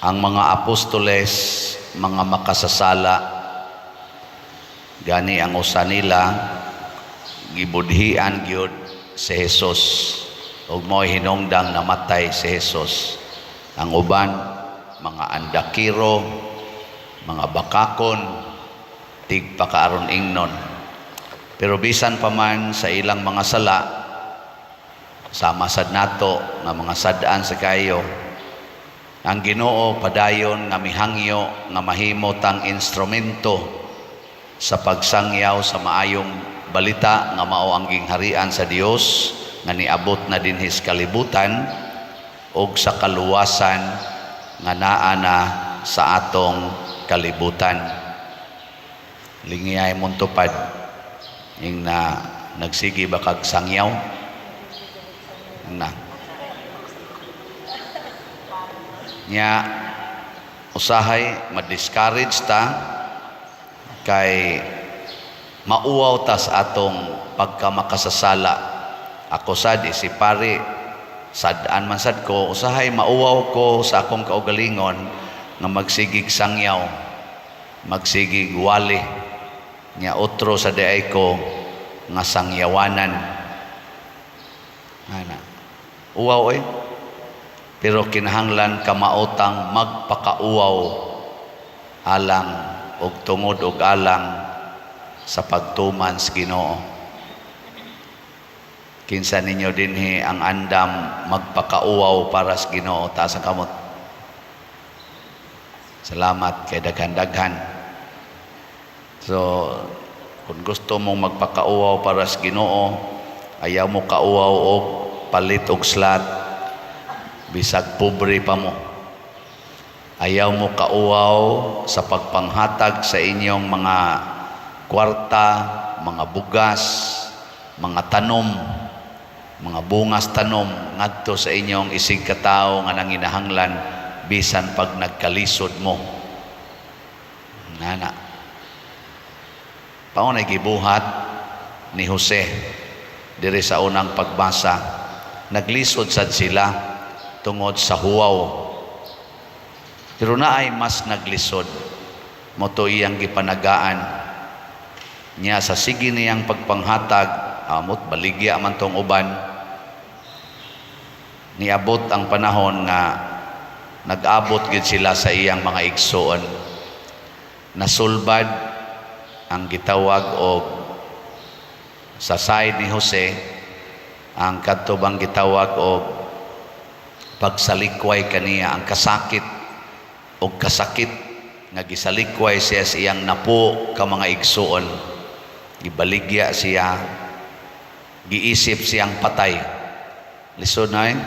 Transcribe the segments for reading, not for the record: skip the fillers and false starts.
Ang mga apostoles, mga makasasala, gani ang usa nila gibudhian gyud si Jesus ug mo'y hinungdang namatay si Jesus. Ang uban, mga andakiro, mga bakakon, tigpakaaron ingnon. Pero bisan pa man sa ilang mga sala, sama sad nato nga mga sad-an sa kayo, ang Ginoo padayon nga mihangyo nga mahimo tang instrumento sa pagsangyaw sa maayong balita nga mao ang gingharian sa Dios nga niabot na dinhi sa kalibutan ug sa kaluwasan nga naa na sa atong kalibutan. Lingiyay mong tupad ing na nagsige ba kag sangyaw na nya usahay ma-discourage ta kay mauwaw ta sa atong pagkamakasasala. Ako sad, si pare, sad-an man sad ko, usahay mauwaw ko sa akong kaugalingon nga magsigig sangyaw, magsigig wali nya, otro sa diay ko nga sangyawanan ana, uwaw eh. Pero kinahanglan kamaotang magpakauwaw alang og tungod og alang sa pagtuman sa Ginoo. Kinsa ninyo dinhi ang andam magpakauwaw para sa Ginoo? Taas ang kamot. Salamat kay daghan-daghan. So, kung gusto mong magpakauwaw para sa Ginoo, ayaw mo kauwaw og palit og slot bisag pobre pa mo. Ayaw mo kauwaw sa pagpanghatag sa inyong mga kwarta, mga bugas, mga tanom, mga bungas tanom ngadto sa inyong isig katawo nga nanginahanglan bisan pag nagkalisod mo. Nana. Paunay gibuhat ni Jose diri sa unang pagbasa. Naglisod sad sila tungod sa huwaw. Pero naay mas naglisod. Mao to iyang gipanagaan. Nya sa sige niyang pagpanghatag, amot baligya man tong uban. Niabot ang panahon nga nag-abot gid sila sa iyang mga igsoon. Nasulbad ang gitawag og sa side ni Jose ang kadto bang gitawag og pagsalikway kaniya, ang kasakit og kasakit nga gisalikway siya sa iyang napo ka mga igsoon. Gibaligya siya, giisip siyang patay. Lisod na eh.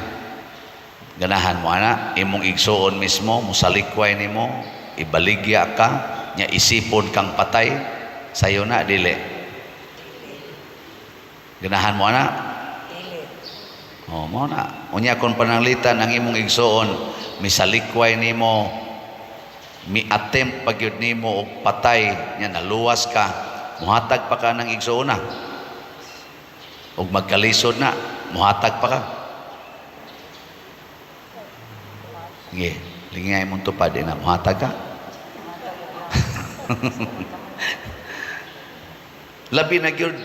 Ganahan mo ana, imong igsoon mismo musalikway nimo, ibaligya ka nya, isipon kang patay? Sayo na dili? Ganahan mo ana? Dili. Oh, mo na. Unya kon pananglitan ang imong igsoon misalikway nimo, mi-attempt pa gyud nimo og patay nya, naluwas ka, muhatag pa ka ng igsoon na? Og magkalisod na, muhatag pa ka? Sige, lingay mong tupad na, muhatag ka? Labi na gyud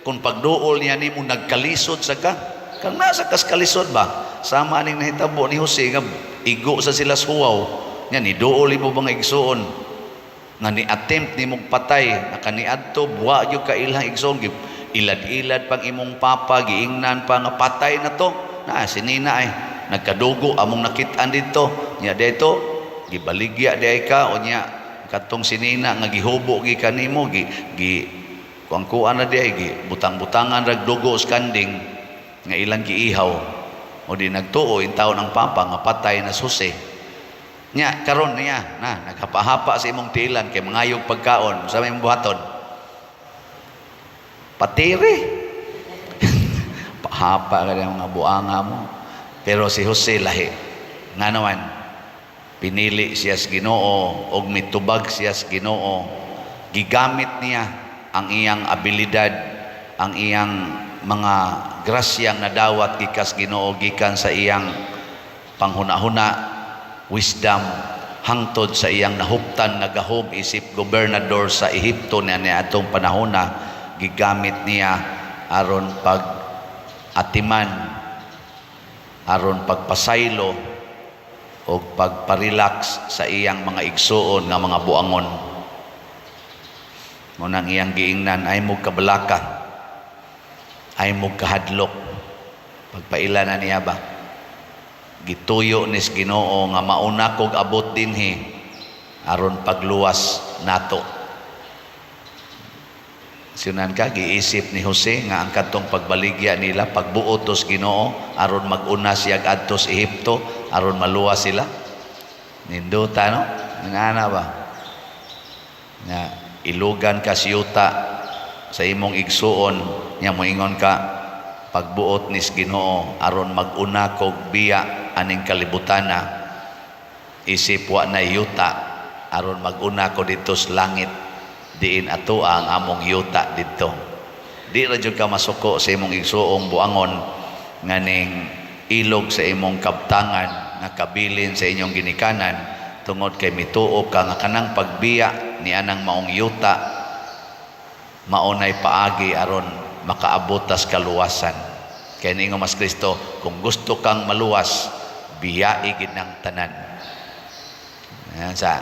kung pagduol niya nimo nagkalisod sa ka. Kang nasa kas kalisod ba? Sama aning nahitabo ni Jose nga igo sa sila suwaw. Nya ni duol imo bang igsuon nga ni attempt nimo patay, nakaniadto buwa gyud ka ilang igsuon, ilad-ilad pang imong papa, giingnan pa nga patay na to. Na sinina ay nagkadugo among nakit-an didto. Nya dito gibaligya di ka, o nya katong sinina nga gihubo gi kanimo, gi gi kuang-kuan na di ay gi butang-butangan rag dugo sa kanding nga ilang giihaw, o di nagtuo in taon ang papa nga patay na susi. Nya karon niya na naghapa-hapa sa imong tilan kay mangayog pagkaon, sa may buhaton? Patiri. Pahapa ka ng mga buanga mo. Pero si Jose lahi. Nga naman, pinili siya sa Ginoo og mitubag siya sa Ginoo. Gigamit niya ang iyang abilidad, ang iyang mga grasyang nadawat gikas Ginoo gikan sa iyang panghuna-huna, wisdom. Hangtod sa iyang nahuptan nga gahom isip gobernador sa Ehipto niya niadtong panahona, gigamit niya aron pag atiman, aron pagpasaylo o pagparelax sa iyang mga igsuon nga mga buangon. Mao nang iyang giingnan, "Ay mo kabalaka, ay mo kahadlok." Pagpaila na niya ba, gituyo nis Ginoo nga mauna kog abot dinhi aron pagluwas nato. Sinunan ka, giisip ni Jose nga ang kadtong pagbaligya nila, pagbuot tos Ginoo aron mag-una siya adto sa Ehipto aron maluwas sila. Nindota, no? Ngana ba? Nga ilugan ka siyuta sa imong igsuon nya moingon ka, "Pagbuot nis Ginoo aron mag-una kog biya aning kalibutana isip wa na yuta, aron mag-una ko didto sa langit diin ato ang among yuta didto." Di ra jud ka masuko sa imong igsuong buangon nganing ilog sa imong kabtangan nga kabilin sa inyong ginikanan, tungod kay mituo ka nga kanang pagbiya ni anang maong yuta mao nay paagi aron makaabot tas kaluwasan. Kay niingon mas Kristo, kung gusto kang maluwas, biyai gid ng tanan. Yan sa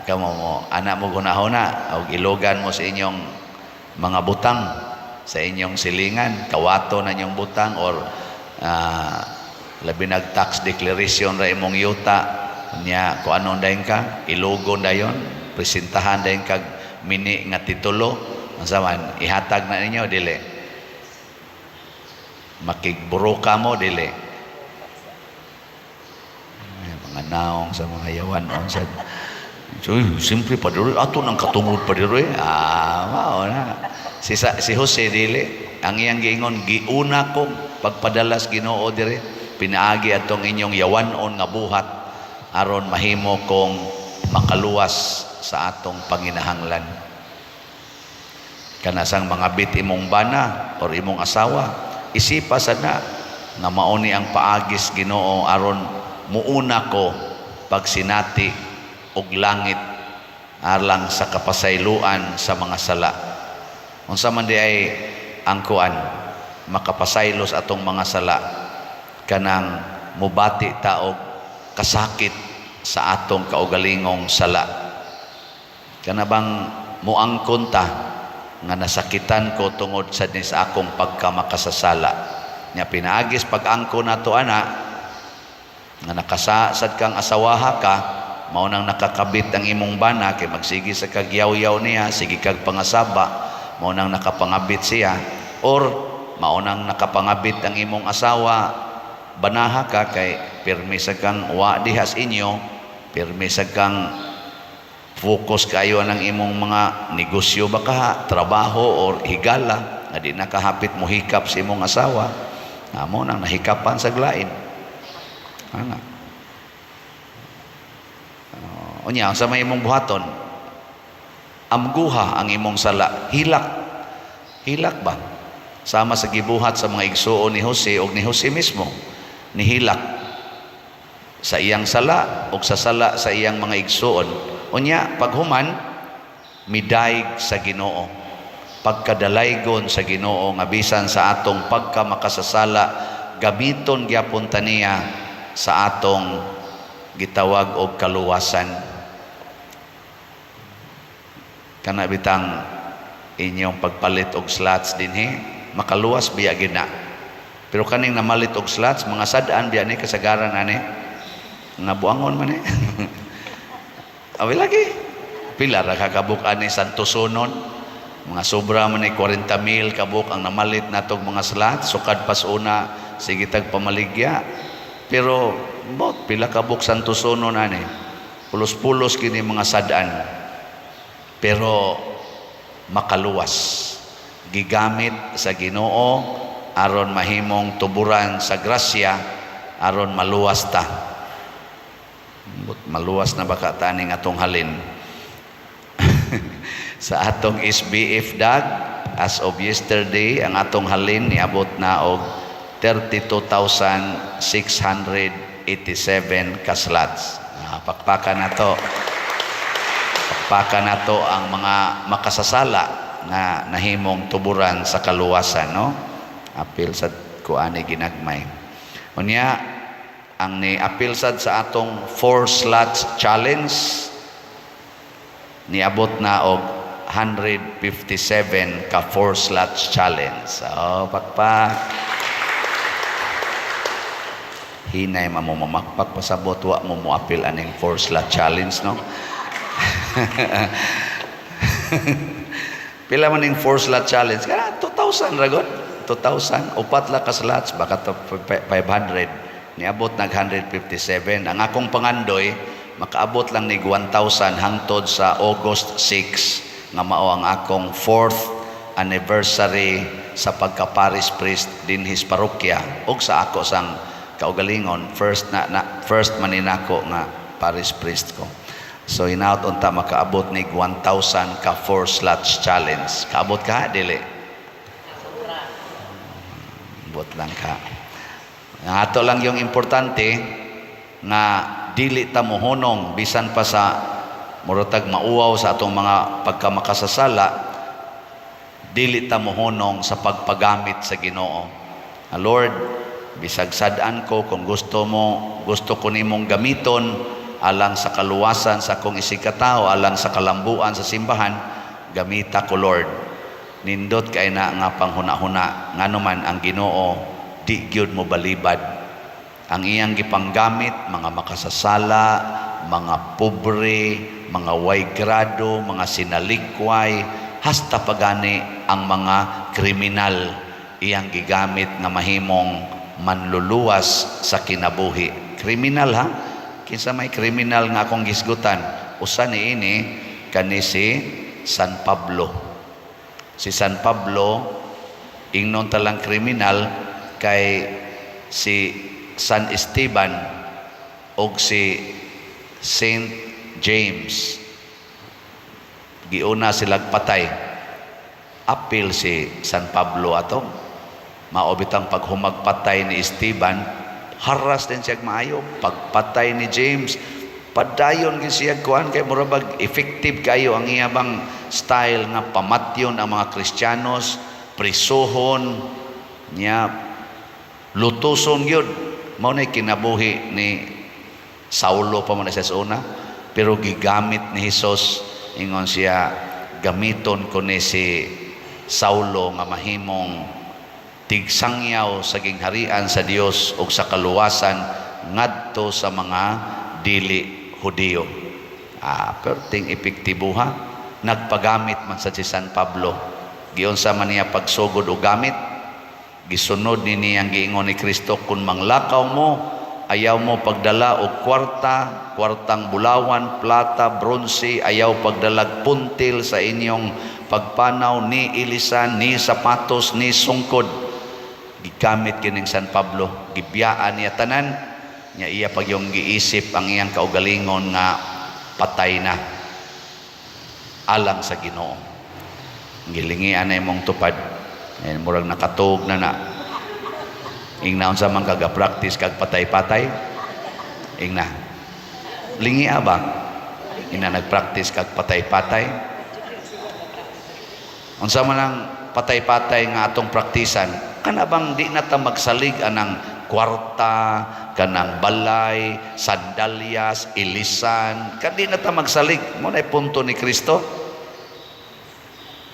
kamo mo ana mo gunahona og ilugan mo sa inyong mga butang sa inyong silingan, kawato na inyong butang or labi nag tax declaration ra imong yuta nya, kung anong dayon ka ilugon, dayon presentahan dayon kag mini nga titulo. Unsa man ihatag na ninyo? Dili makigburo ka mo, dili. Ay, mga naong sa mga yawan on sa. So, siyempre padiri ato nang katungod padiri. Ah, mao na. Si Jose dili, ang iyang giingon, "Giuna ko pagpadalas Ginoo dire pinaagi atong inyong yawanon nga buhat aron mahimo kong makaluwas sa atong panginahanglan." Kanasang mga bit imong bana or imong asawa, isipa sad na nga mao ni ang paagis Ginoo aron muuna ko pagsinati og langit alang sa kapasayloan sa mga sala. Unsa man di ay ang kuan makapasaylo sa atong mga sala? Kanang mubati ta og kasakit sa atong kaugalingong sala. Kana bang muangkon ta nga nasakitan ko tungod sa ni sa akong pagkamakasasala. Nya pinaagis pag-angkon nato ana nga nakasasad kang asawaha ka, mao nang nakakabit ang imong bana kay magsige sa kagyaw-yaw niya, sige kag pangasaba, mao nang nakapangabit siya, or mao nang nakapangabit ang imong asawa, banaha ka kay pirmi sa kang wa dihas inyo, pirmi sa kang focus kayo ng imong mga negosyo ba ka, trabaho or higala nga di nakahapit mo hikap sa imong asawa, amo nang nahikapan sa glain ana. Unya sa may imong buhaton, amguha ang imong sala, hilak, hilak ba, sama sa gibuhat sa mga igsuon ni Jose og ni Jose mismo, nihilak sa iyang sala og sa sala sa iyang mga igsuon. Unya paghuman, midayeg sa Ginoo, pagkadalaygon sa Ginoo nga bisan sa atong pagkamakasasala, gamiton gyapon ta niya sa atong gitawag og kaluwasan. Kana bitang inyong pagpalit og slots dinhi, makaluwas biya gina. Pero kaning namalit og slots, mga sad-an biya ni kasagaran ani nga buangon man eh. Awi lagi pila ra kakabuk ani Santosonon? Mga sobra man ni 40 mil kabuk ang namalit natog mga slots sukad pas una sige tag pamaligya. Pero bot pila kabuk Santosonon ani? Pulos-pulos kini mga sad-an, pero makaluwas, gigamit sa Ginoo aron mahimong tuburan sa grasya aron maluwas ta. Maluwas na ba ka taning atong halin sa atong SBF dag? As of yesterday, ang atong halin niabot na og 32,687 ka slots. Ah, pakpakan nato. Pakpakan nato ang mga makasasala nga nahimong tuburan sa kaluwasan, no? Apil sad ko ani ginagmay. Unya, ang ni apil sad sa atong four slots challenge, niabot na og 157 ka four slots challenge. Oh, pakpak. Hinay mamo mamakpak, pasabot wa mo moapil aning four slot challenge, no? Pila man ning four slot challenge? Kana 2,000 ra gud. 2,000, upat la ka slots, baka to 500. Niabot nag 157. Ang akong pangandoy, makaabot lang nig 1,000 hangtod sa August 6 nga mao ang akong fourth anniversary sa pagka-parish priest dinhi sa parokya ug sa ako sang kaugalingon, first na, na first man ni nako nga parish priest ko. So hinaut unta makaabot nig 1,000 ka four slots challenge. Kaabot ka dili? Abot lang ka. Ang ato lang yung importante nga dili ta mohunong bisan pa sa muratag mauwaw sa atong mga pagkamakasasala, dili ta mohunong sa pagpagamit sa Ginoo. Ah, Lord, bisag sad-an ko, kung gusto mo, gusto ko nimong gamiton alang sa kaluwasan sa akong isigkatao, alang sa kalambuan sa simbahan, gamita ko, Lord. Nindot kay na nga panghuna-huna, ngano man ang Ginoo di gyud mo balibad. Ang iyang gipanggamit, mga makasasala, mga pobre, mga way grado, mga sinalikway, hasta pagani ang mga kriminal, iyang gigamit nga mahimong manluluwas sa kinabuhi. Kriminal ha? Kinsa may kriminal nga akong gisgutan? Usa ni ini kani si San Pablo. Si San Pablo, ingnon talang kriminal kay si San Esteban og si Saint James giuna silag patay. Apil si San Pablo ato. Mao bitang paghumagpatay ni Esteban, haras din siya maayo. Pagpatay ni James, padayon gid siya kuan kay mura bag effective kayo ang iya bang style nga pamatyon ang mga Kristiyanos, prisuhon niya, lutuson gyud. Mao nay kinabuhi ni Saulo pa man sa una, pero gigamit ni Hesus. Ingon siya, "Gamiton ko ni si Saulo nga mahimong tigsangyaw sa gingharian sa Dios ug sa kaluwasan ngadto sa mga dili Hudiyo." Ah, perting epektibo ha. Nagpagamit man sa si San Pablo. Giunsa man niya pagsugod og gamit? Gisunod ni niyang giingon ni Kristo, "Kung manglakaw mo, ayaw mo pagdala og kwarta, kwartang bulawan, plata, bronse, ayaw pagdalag puntil sa inyong pagpanaw, ni ilisan, ni sapatos, ni sungkod." Gigamit kining San Pablo, gibiyaan niya tanan, niya iya pag yung giisip ang iyang kaugalingon nga patay na alang sa Ginoo. Gilingian na imong tupad. Eh, murag nakatuog na na. Ingna, unsa man kaga practice kag patay-patay? Ingna. Lingia ba? Ingna, nagpractice kag patay-patay? Unsa man ang patay-patay nga atong praktisan? Kana bang di na ta magsalig anang kwarta, kanang balay, sandalyas, ilisan, kadi na ta magsalig. Mao na punto ni Kristo.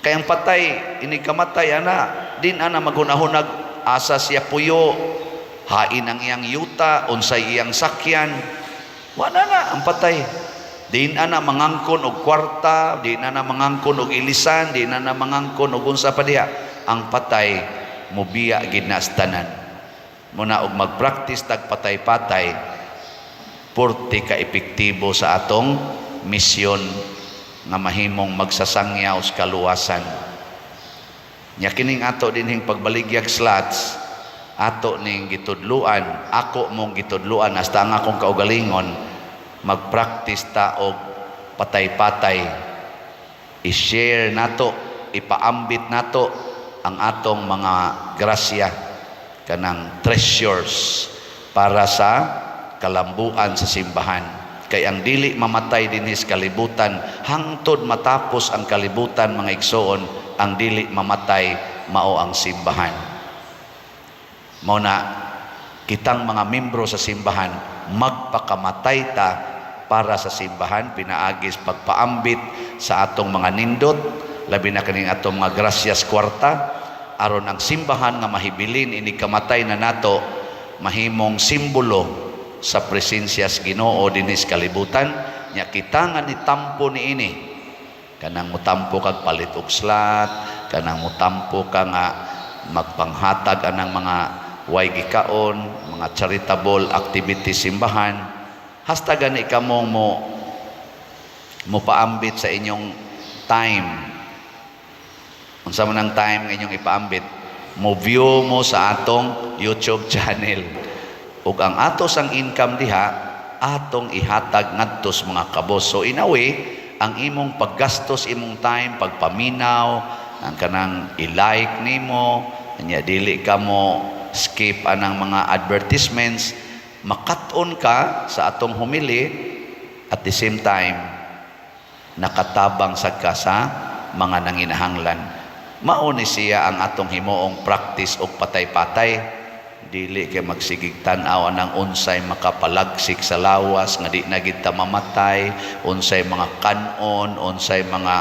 Kay ang patay, ini kamatay ana, din ana maghunahunag asa siya puyo, hain ang iyang yuta, unsay iyang sakyan. Wala na ang patay. Di na na mangangkon og kwarta, di na na mangangkon og ilisan, di na na mangangkon og unsa pa diha. Ang patay mubiya gid na sa tanan. Muna og magpractice tag patay-patay, purti ka epektibo sa atong misyon nga mahimong magsasangyaw sa kaluwasan. Nya kining ato dinhing pagbaligyag slots, ato ning gitudluan, ako mong gitudluan hasta ang akong kaugalingon, magpractice ta og patay-patay. I-share nato, ipaambit nato ang atong mga grasya, kanang treasures para sa kalambuan sa simbahan. Kay ang dili mamatay dinhi sa kalibutan hangtod matapos ang kalibutan, mga igsoon, ang dili mamatay mao ang simbahan. Mao na kitang mga membro sa simbahan, magpakamatay ta para sa simbahan pinaagis pagpaambit sa atong mga nindot, labi na kaning atong mga grasyas kwarta, aron ang simbahan nga mahibilin ini kamatay na nato mahimong simbolo sa presensya sa Ginoo dinhi sa kalibutan. Nya kita nga nitampo niini, kanang mutampo kag palit og slot, kanang mutampo ka nga magpanghatag anang mga way gikaon, mga charitable activities simbahan, hasta gani kamong mo mopaambit sa inyong time. Unsa man ang time nga inyong ipaambit? Mo view mo sa atong YouTube channel, ug ang ato sang income diha atong ihatag ngadto sa mga kabos. So in a way, ang imong paggastos, imong time, pagpaminaw, ang kanang i-like nimo nya, dili ka mo skip anang mga advertisements, makat-on ka sa atong homily, at the same time nakatabang sad ka sa mga nanginahanglan. Mao ni siya ang atong himuong practice og patay-patay. Dili kay magsigig tan-aw anang unsay makapalagsik sa lawas nga di na gid ta mamatay, unsay mga kanon, unsay mga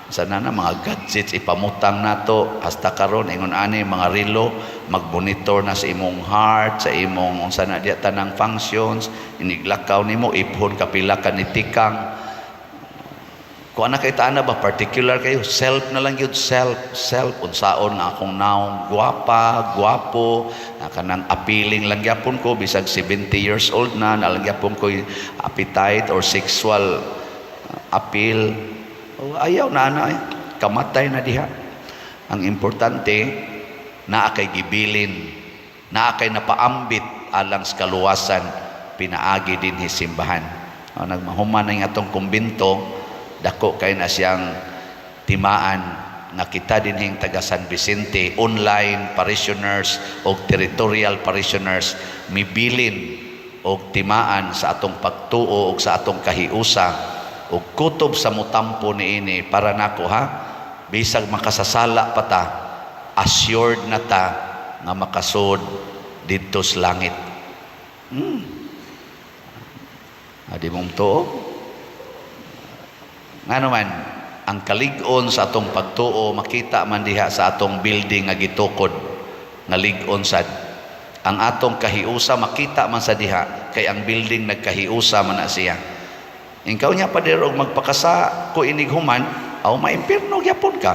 sana na mga gadgets ipamutang nato. Hasta karon ingon ani mga relo, magmonitor na sa imong heart, sa imong unsa na diya tanang functions. Iniglakaw nimo, iphon kapila ka ni tikang. Kung ana kay na ba, particular kayo, self na lang yun, self, self, unsaon nga akong naong guwapa, guwapo, na kanang appealing lang gyapon ko, bisag 70 years old na, na lang gyapon ko appetite or sexual appeal. Oh, ayaw na ana eh. Kamatay na diha. Ang importante, naa kay gibilin, naa kay napaambit alang sa kaluwasan, pinaagi dinhi simbahan. O, nagmahuman na yung atong kumbinto, dako kay na siyang timaan nga kita dinhing taga San Vicente, online parishioners o territorial parishioners, mibilin og timaan sa atong pagtuo og sa atong kahiusa og kutob sa mutampo niini. Para nako ha, bisag makasasala pa ta, assured na ta nga makasud didto sa langit. Adi mong tuo ngano man ang kalig-on sa atong pagtuo, makita man diha sa atong building nga gitukod nga lig-on sad. Ang atong kahiusa makita man sa diha kay ang building nagkahiusa man na siya. Ikaw niya pader og magpakasa ko inig human, aw maimpirno gyapon ka.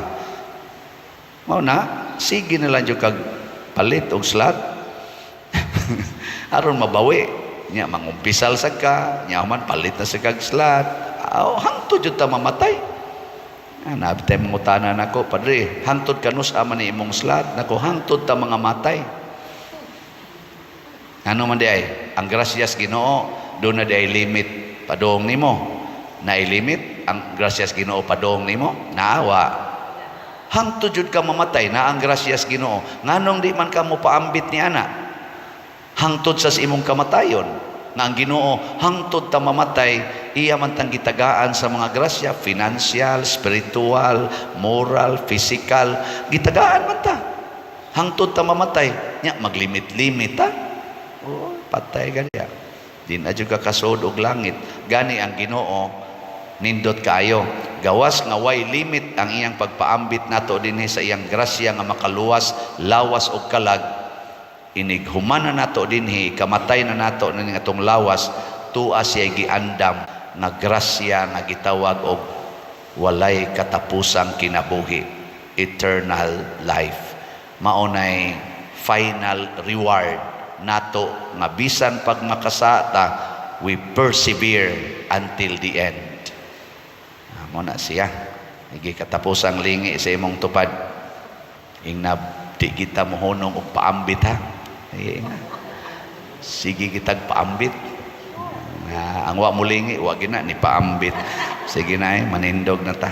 Mao na, sige na lang jud kag palit og slot aron mabawi. Nya mangumpisal sa ka, nya man palit na sa kag slot. Aw hangtod jud ta mamatay. Ah, nabi tayo mangutana nako, "Padre, hangtod kanus man ni imong slot?" Nako, hangtod ta mga matay. Ano man di ay, ang grasyas Ginoo, doon na di ay limit padong nimo. Na limit ang grasyas Ginoo padong nimo? Naawa. Hangtod jud ka mamatay na ang grasyas Ginoo. Nganong di man ka mo paambit ni ana? Hangtod sa imong kamatayon nga ang Ginoo hangtod ta mamatay iya man tang gitagaan sa mga grasya, financial, spiritual, moral, physical, gitagaan man ta hangtod ta mamatay. Nya maglimit-limit ta, oh, patay ka diya. Di na jud ka kasud og langit. Gani ang Ginoo nindot kaayo. Gawas nga way limit ang iyang pagpaambit nato dinhi sa iyang grasya nga makaluwas lawas og kalag, inig human na nato dinhi, kamatay na nato ning atong lawas, tua siya giandam nga grasya nga gitawag og walay katapusang kinabuhi, eternal life. Mao nay final reward nato nga bisan pag makasata, we persevere until the end. Ah, mo na siya. Igi katapusang lingi sa imong tupad. Ingna di kita mohunong og paambit ha. Ay, nga. Sige kitag paambit. Nga, ang wa mo lingi, wa gina ni paambit. Sige na eh, manindog na ta.